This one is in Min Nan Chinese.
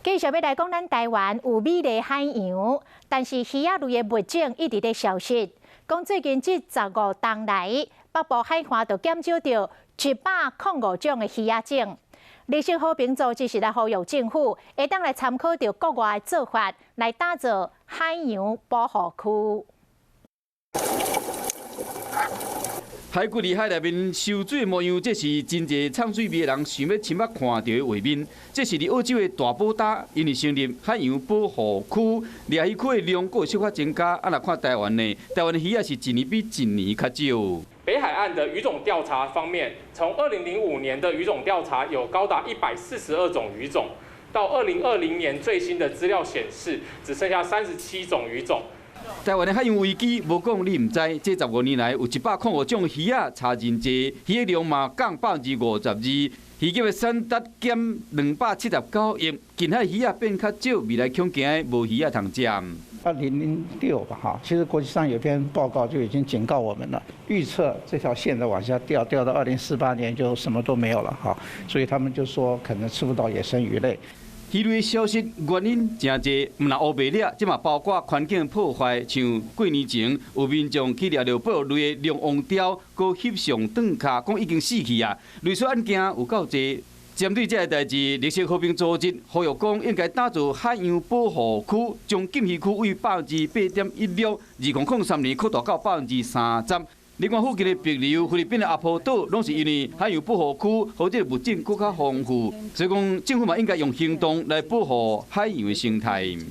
繼續欲來講，咱台灣有美麗海洋，但是魚仔類的物種一直咧消失。講最近這15冬來，北部海岸就減少著105種的魚仔種。綠色和平組織是來呼籲政府，會當來參考著國外的做法，來打造海洋保護區。海龜佇海內面泅水模樣，這是真濟藏水味的人想欲親目看著的畫面。這是佇澳洲的大堡礁，𪜶是成立海洋保護區，掠魚區的量閣有小可增加。啊，若看台灣呢？台灣的魚仔是一年比一年較少。北海岸的魚種調查方面，從2005年的魚種調查有高達142種魚種，到2020年最新的資料顯示，只剩下37種魚種。台灣的海洋危機，無講你毋知。這15年來，有105種魚仔差真濟，魚的量嘛降52%，魚業的產值減279億。近海魚仔變較少，未來恐驚無魚仔通食。2006吧，哈，其實國際上有篇報告就已經警告我們了，預測這條線的往下掉，掉到2048年就什麼都沒有了，哈，所以他們就說可能吃不到野生魚類。魚類消失原因誠濟，毋但烏白掠，這嘛包括環境破壞，像幾年前有民眾去掠著哺乳類的龍王鯛，閣翕相斷跤，講已經死去啊。類似案件有夠濟。針對這个代誌，綠色和平組織呼籲講，應該打造海洋保護區，將禁漁區為8.16%，2003年擴大到30%。另外，附近的帛琉、菲律賓的鴨坡島，攏是因為海洋保護區，予這个物種閣較豐富，所以講政府嘛應該用行動來保護海洋的生態。